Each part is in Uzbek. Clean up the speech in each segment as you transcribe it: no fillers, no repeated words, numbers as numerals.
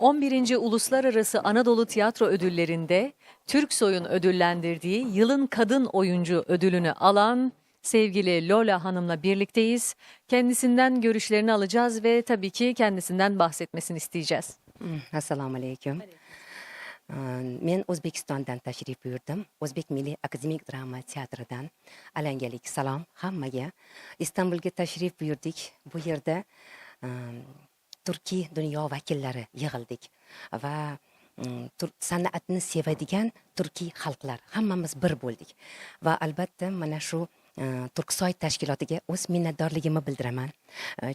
11. Uluslararası Anadolu Tiyatro Ödülleri'nde Türksoy'un ödüllendirdiği Yılın Kadın Oyuncu ödülünü alan sevgili Lola Hanım'la birlikteyiz. Kendisinden görüşlerini alacağız ve tabii ki kendisinden bahsetmesini isteyeceğiz. Assalomu alaykum. Men O'zbekistondan tashrif buyurdim. O'zbek Milliy akademik drama teatridan alangalik salom hammaga. Istanbulga tashrif buyurdik. Bu yerda turkiy dunyo vakillari yig'ildik va san'atni sevadigan turkiy xalqlar hammamiz bir bo'ldik va albatta mana shu Turksoy tashkilotiga o'z minnatdorligimni bildiraman.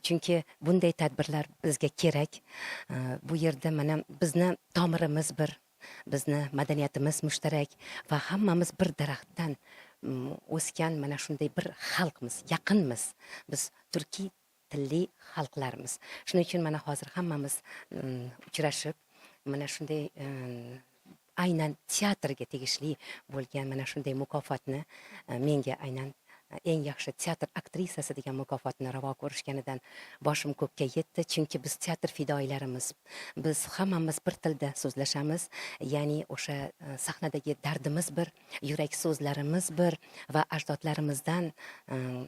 Chunki bunday tadbirlar bizga kerak. Bu yerda mana bizni tomirimiz bir, bizni madaniyatimiz mushtarak va hammamiz bir daraxtdan o'sgan mana shunday bir xalqmiz, yaqinmiz. Biz turkiy tilli xalqlarmiz. Shuning uchun mana hozir hammamiz uchrashib, mana shunday aynan teatrga tegishli bo'lgan mana shunday mukofotni menga aynan eng yaxshi teatr aktrisasi degan mukofotni ravo ko'rishganidan boshim ko'kka yetdi, chunki biz teatr fidoyilarimiz. Biz hammamiz bir tilda so'zlashamiz, ya'ni o'sha sahnadagi dardimiz bir, yurak so'zlarimiz bir va ajdodlarimizdan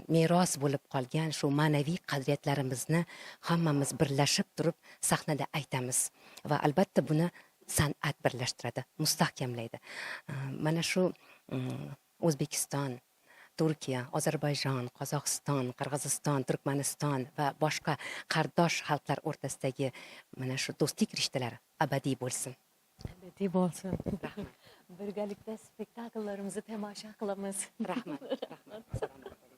meros bo'lib qolgan shu ma'naviy qadriyatlarimizni hammamiz birlashib turib sahnada aytamiz va albatta buni san'at birlashtiradi, mustahkamlaydi. Mana shu O'zbekiston, Turkiya, Ozarbayjon, Qozog'iston, Qirg'iziston, Turkmaniston va boshqa qardosh xalqlar o'rtasidagi mana shu do'stlik rishtalari abadiy bo'lsin. Abadiy bo'lsin. Birgalikda spektakllarimizni tomosha qilamiz. Rahmat, rahmat. Salomat bo'ling.